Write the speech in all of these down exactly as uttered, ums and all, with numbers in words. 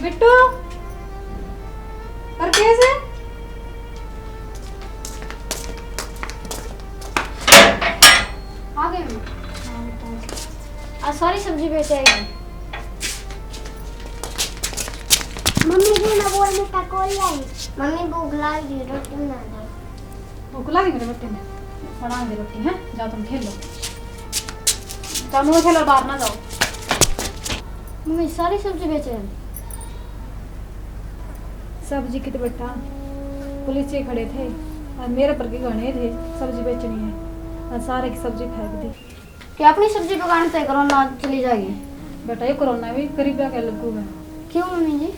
बिट्टू, पर कैसे? आ गए मम्मी। हाँ, बेटा। आज सारी सब्जी बेच आई। मम्मी जी, मैं बोल में पकौड़ी आई। मम्मी, भूख लाग रही, रोटी बना दे। भूख लागी मेरे बेटे ने, बना दे रोटी, हैं? जाओ तुम खेलो, जाओ, नुआ खेलो, बाहर ना जाओ। मम्मी, सारी सब्जी बेच रहे हैं। सब्जी कित बेटा, पुलिस ये खड़े थे और मेरे पर के घने थे, सब्जी बेचनी है और सारे की सब्जी फेंक दी। क्या अपनी सब्जी पकाने से कोरोना चली जाएगी? बेटा, ये कोरोना भी करीब आके लगूगा। क्यों मम्मी जी?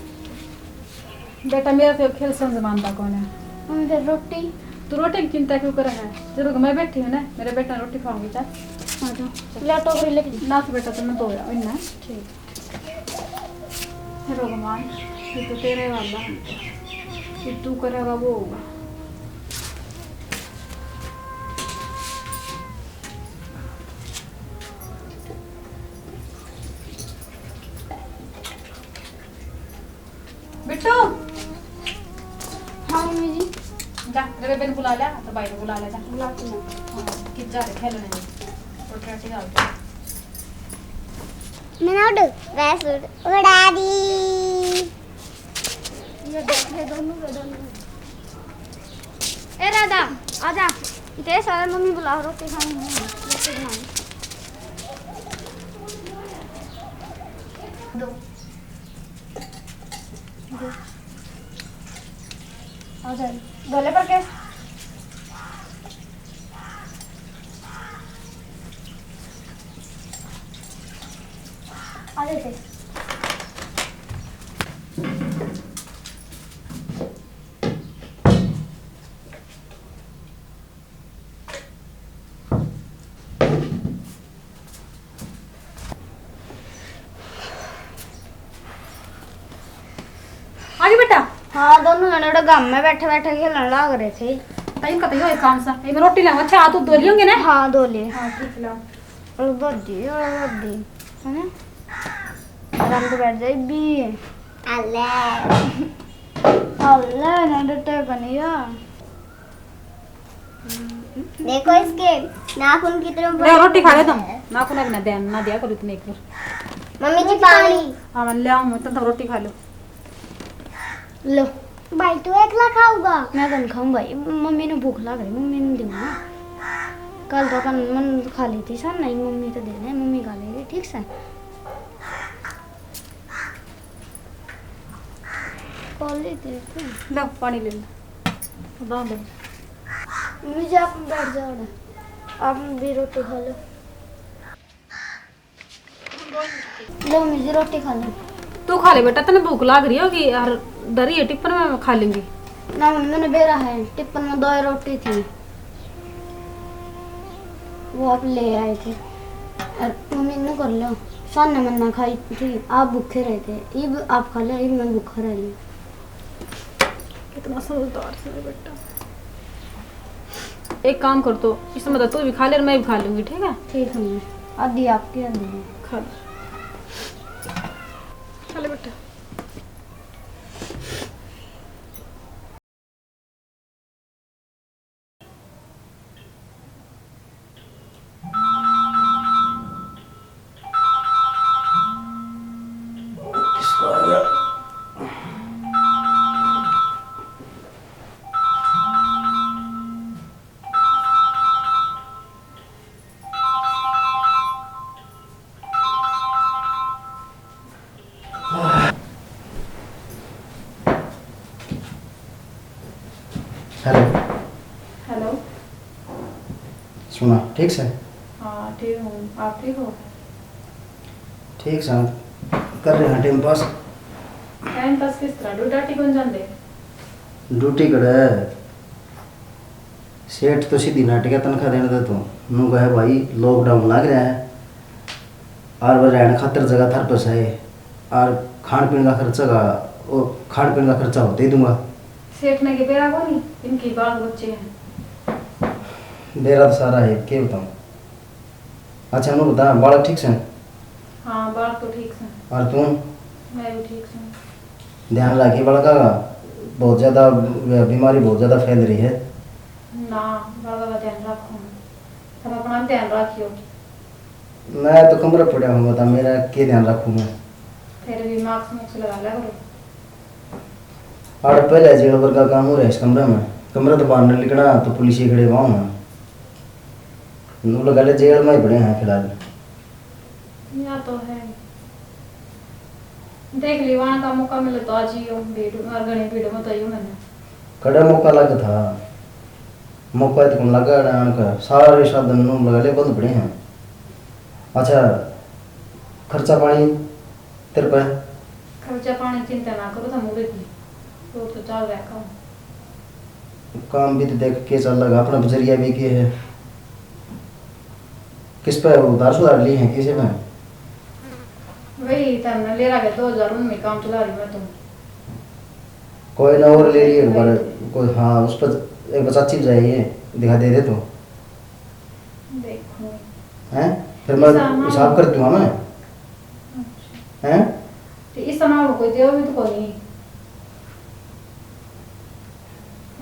बेटा, मेरा तो खेल समझ मानता कौन है। मम्मी, फिर रोटी? तू रोटी की चिंता क्यों करे है? जब मैं बैठी हूँ ना, मेरे बेटा ने रोटी खाऊंगी। चल। आ जाओ। ले टोकरी लेके। ना तो बेटा, तुमने तो इन्ना। ठीक। हे भगवान, ये तो तेरे वाला है। ये तू करेगा, वो होगा। बिट्टू। हाँ मम्मी जी। जा, तेरे बेबे ने बुला लिया, तो भाई को बुला ले जा। बुलाती हूँ। हाँ, कित जा रहे खेलने में। रोटी राटी डाल दे। मैंने उड़, वैसे उड़, उड़ा दी। ये दो, ये दोनों, ये दोनों। ए राधा, आजा। इतने सारे मम्मी बुला, रोटी खानी है, रोटी बनानी। दो। आ जा, गले पर के। आ जा इधर। आ गई बेटा। हाँ, दोनों जने उड़े गाम में बैठे बैठे खेलने लाग रहे थे। तई का तई काम सा। ये रोटी लाओ। अच्छा, हाथ तो धो लिए होंगे ना? हाँ, धो लिए। हाँ, ठीक ला। और दो दी, और दो दी। है ना? आराम से बैठ जाए भी। अल्लाह। अल्लाह ना डटे कनिया। देखो इसके नाखून कितने ले, बड़े रोटी खा ले तुम। हैं। नाखून अपना ध्यान ना दिया करो इतने एक बार। मम्मी जी, पानी। हाँ, मैं ले आऊँ, मैं, तुम तो रोटी खा लो। लो। भाई, तू एकला खाऊगा? मैं कौन खाऊं भाई, मम्मी ने भूख लाग रही, मम्मी ने देना। कल तो अपन मन खा ली थी सन, नहीं मम्मी तो देने, मम्मी खा लेगी, ठीक से। पानी दे दे। लो, पानी ले लो। बांध दे। मुझे आप बैठ जाओ ना। आप भी रोटी खा लो। लो, मुझे रोटी खा लो। तू खा ले बेटा, तने भूख लाग रही होगी यार, डरी है टिप्पन में खा लेंगी। ना मम्मी ने बेरा है, टिप्पन में दो रोटी थी। वो आप ले आए थे। और मम्मी ने कर लो, सामने मन्ना खाई थी, आप भूखे रहे थे। इब आप खा लो, इब मैं भूखा रह लिया। कितना समझदार है बेटा। एक काम कर, तो इसमें तो तू भी खा ले और मैं भी खा लूंगी, ठीक है? ठीक है मम्मी, आधी आपकी, आधी मेरी। खा ले, खा ले बेटा। किसका आ गया? हेलो। हेलो। सुना, ठीक से? हाँ, ठीक हूँ। आप ठीक हो? ठीक से, कर रहे हैं टाइम पास। टाइम पास किस तरह? ड्यूटी कौन जाते? ड्यूटी करे। सेठ तो सीधी नाटक है, तनख्वाह देने दे तू। नू कहे, भाई, लॉकडाउन लग रहा है, और वह रहने खातर जगह थार पे से, और खान पीन का खर्चा का, ओ, खान पीन का खर्चा होते ही दूंगा। सेठ ने के बेरा को नहीं, इनकी बाल बच्चे हैं। बेरा तो सारा है, के बताऊं। अच्छा, नू बता, बालक ठीक से? हाँ, बालक तो ठीक से। और तू? मैं भी ठीक से। ध्यान रखिए बड़का का, बहुत ज्यादा बीमारी बहुत ज्यादा फैल रही है। ना, बड़का का ध्यान रखूँ, तुम अपना ध्यान रखियो। मैं तो कमरे पड़ा हूँ, बता मेरा के ध्यान रखूँ मैं। फिर भी मास्क मुस्क लगा लिया करो। और पहले जेल वर्गा काम हो रहा है इस कमरे में, कमरे तो बाहर नहीं निकलना तो पुलिस ही खड़े वहाँ हैं। नू लगा ले जेल में ही पड़े हैं फिलहाल। या तो है, देख ली वहाँ का मौका मिले तो आज ही यो भीड़ और घनी भीड़ में तो यो मैंने। कड़ा मौका लग था, मौका तो कौन लगा आने का, सारे साधन नू लगा ले बंद पड़े हैं। अच्छा, खर्चा पानी तेरे पे? खर्चा पानी चिंता ना करो, तो मुड़े की रोड तो चल रहा काम। काम भी तो देख के चल लगा, अपना बजरिया भी के है, किस पे उधार सुधार ली है किसी पे? वही तो हमने ले रहा है दो हजार, उनमें काम चला रही मैं तो। कोई ना, और ले लिए एक बार। कोई, हाँ, उस पर एक बार चाची जाइए, दिखा दे दे तो। देखो। हैं? फिर मैं हिसाब हिसाब कर दूंगा मैं। अच्छा। हैं? तो इस समय कोई देव भी तो कोनी।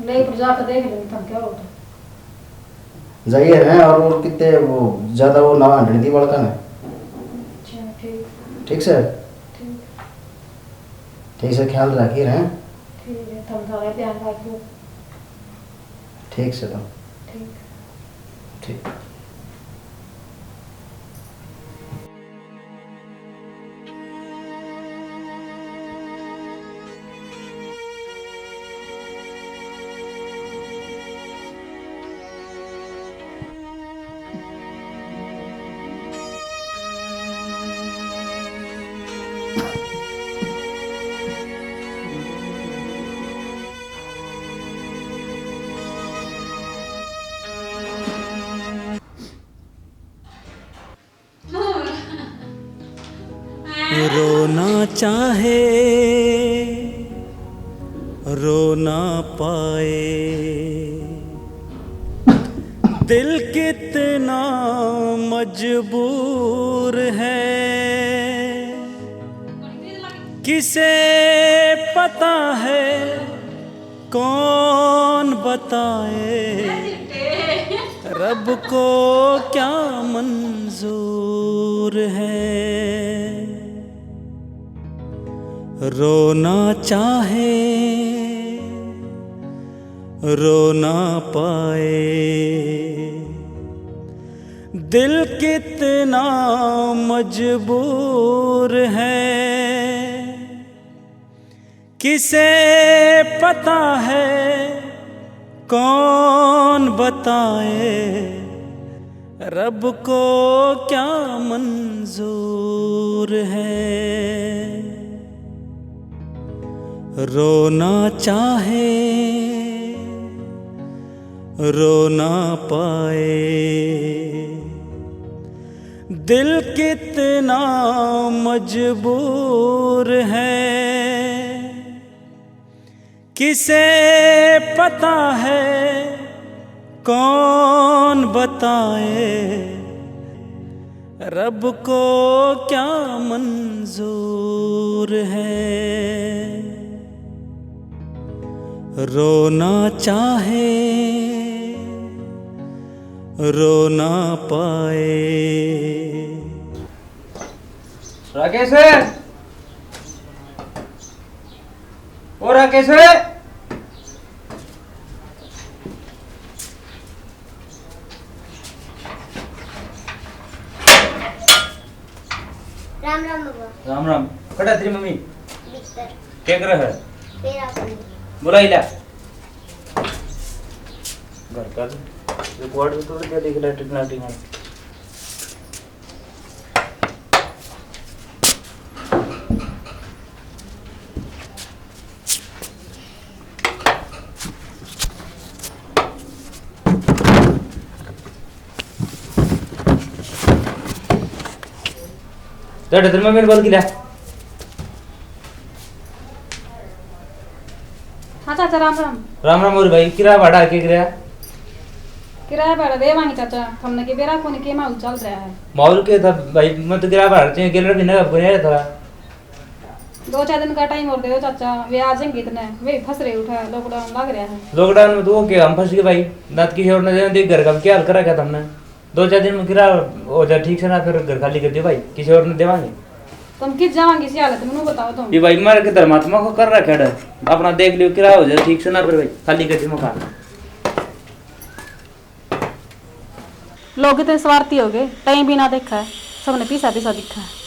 ले पर जाकर देख लेंगे तुम क्या होता। जाइए हैं, और, और कितने वो ज्यादा वो ना हंडने दी बड़का ने। अच्छा, ठीक। ठीक से? ठीक। ठीक से ख्याल रखिए हैं। ठीक है, तुम सारा ध्यान रखियो। ठीक से तो। ठीक। ठीक। रोना चाहे, रो ना पाए, दिल कितना मजबूर है, किसे पता है कौन बताए, रब को क्या मंजूर है। रोना चाहे, रो ना पाए, दिल कितना मजबूर है, किसे पता है कौन बताए, रब को क्या मंजूर है। रोना चाहे, रो ना पाए, दिल कितना मजबूर है, किसे पता है कौन बताए, रब को क्या मंजूर है। रोना चाहे, रो ना पाए। राकेश, ओ राकेश। राम राम बाबा। राम राम। कटा तेरी मम्मी? भीतर। क्या कर रहा है? तेरा अपन। बुलाई ला। घर का रिकॉर्ड भी तोड़ दिया, देख ले, टिकना टिकना। तेरे तेरे में मेरे बल गिरा। हाँ चाचा, राम राम। राम राम। और भाई, किराया भाड़ा के किराया? किराया भाड़ा देवांगे चाचा, हमने के बेरा कोनी के माहौल चल रहा है। माहौल के था भाई, मैं तो किराया भाड़ा चाहिए, गेलर भी ना अब कोनी था। दो चार दिन का टाइम और दे दो चाचा, वे आ जाएंगे इतने, वे फंस रहे उठा, लॉकडाउन लग रहा है। लॉकडाउन में तो वो क्या, हम फंस गए भाई। ना तो किसी और ने देना, देख घर का क्या हाल कर रखा था हमने। दो चार दिन में किराया हो जाए ठीक से ना, फिर घर खाली कर दियो भाई, किसी और ने देवांगे। तुम किस जावांगे इसी हालत में, नु बताओ तुम। ये भाई मारे के धर्मात्मा को कर रखा है, अपना देख लियो, किराया हो जाए ठीक से ना, फिर भाई खाली कर दियो मकान। लोग इतने स्वार्थी हो गए, टाइम भी ना देखा है, सबने पीसा पीसा दिखा है।